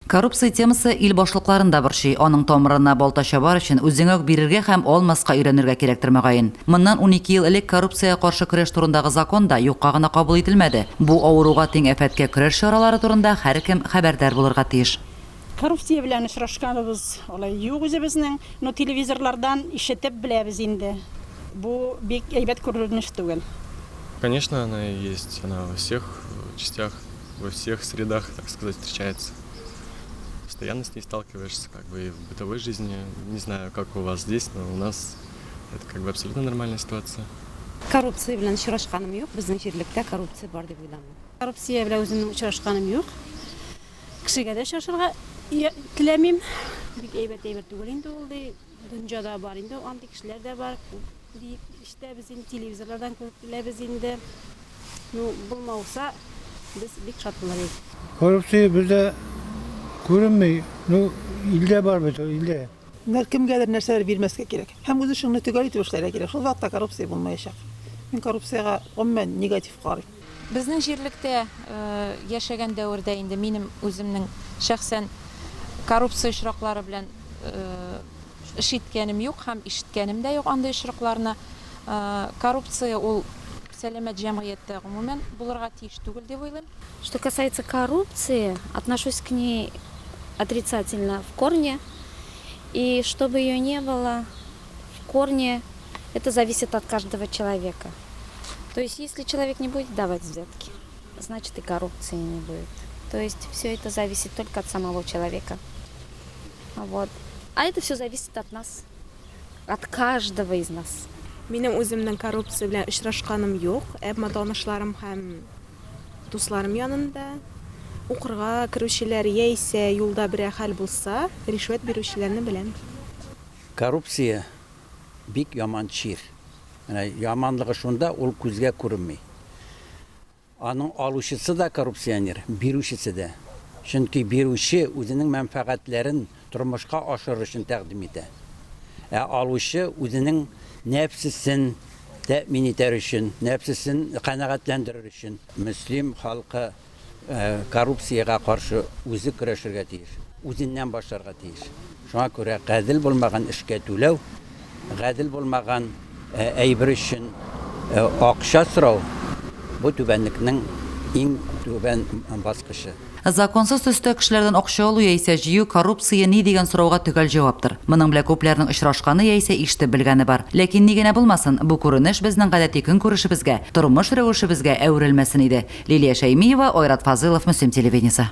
Коррупция темасы ил башлыкларын да борчый. Аның тамырына балта чабар өчен үзеңә үк бирергә һәм алмаска өйрәнергә кирәктер, мөгаен. Моннан 12 ел элек коррупциягә каршы көрәш турындагы закон да юкка гына кабул ителмәде. Бу авыруга тиң афәткә көрәш чаралары турында һәркем хәбәрдар булырга тиеш. Коррупция белән очрашканыбыз алай юк үзебезнең, но телевизорлардан ишетеп беләбез инде. Бу бик әйбәт күренеш түгел. Конечно, она есть, она во всех частях, во всех средах, так сказать, встречается. Постоянно с ней сталкиваешься, как бы и в бытовой жизни. Не знаю, как у вас здесь, но у нас это как бы абсолютно нормальная ситуация. Коррупция белән очрашканым юк, безнең җирлектә коррупция бар дип уйламыйм. Коррупция белән үземнең очрашканым юк. Кешегә дә очрашырга теләмим. Бик әйбәт әйбер түгел инде ул, ди. Дөньяда бар инде андый кешеләр дә бар. Күп диеп ишетәбез инде, телевизорлардан күреп беләбез инде. Ну, булмауса, без бик шат булыр идек. Коррупция бездә күренми. Ну, илдә бар бит ул, илдә. Менә кемгәдер нәрсәдер бирмәскә кирәк. Һәм үз эшеңне төгәл итеп эшләргә кирәк. Шул вакытта коррупция булмаячак. Мин коррупциягә гомумән негатив карыйм. Безнең җирлектә яшәгән дәвердә инде минем үземнең шәхсән коррупция очраклары белән эш иткәнем юк һәм ишеткәнем дә юк андый очракларны. Коррупция ул сәламәт җәмгыятьтә гомумән булырга тиеш түгел дип уйлыйм. Что касается коррупции, отношусь к ней отрицательно в корне. И чтобы ее не было в корне, это зависит от каждого человека. То есть, если человек не будет давать взятки, значит и коррупции не будет. То есть, все это зависит только от самого человека. Вот. А это все зависит от нас, от каждого из нас. Минем үземнең коррупция белән очрашканым юк, әмма танышларым һәм дусларым янында укырга керүчеләр яисә юлда берәр хәл булса, ришвәт бирүчеләрне беләм. Коррупция бик яман чир. Менә яманлыгы шунда, ул күзгә күренми. Аның алучысы да коррупционер, бирүчесе дә. Чөнки бирүче үзенең мәнфәгатьләрен тормышка ашырыр өчен тәкъдим итә. Ә алучы үзенең нәфсесен тәэмин итәр өчен, нәфсесен канәгатьләндерер өчен. Мөслим халкы коррупциягә каршы үзе көрәшергә тиеш, үзеннән башларга тиеш. Шуңа күрә гадел булмаган эшкә түләү, гадел булмаган әйбер өчен акча сорау, бу түбәнлекнең иң түбән баскычы. Законсыз төстә кешеләрдән акча алу яисә җыю коррупция ни дигән сорауга төгәл җаваптыр. Моның белән күпләрнең очрашканы яисә ишетеп белгәне бар. Ләкин ни генә булмасын, бу күренеш безнең гадәти көнкүрешебезгә, тормыш рәвешебезгә әверелмәсен иде. Лилия Шәймиева, Айрат Фазылов, Мөслим телевидениесе.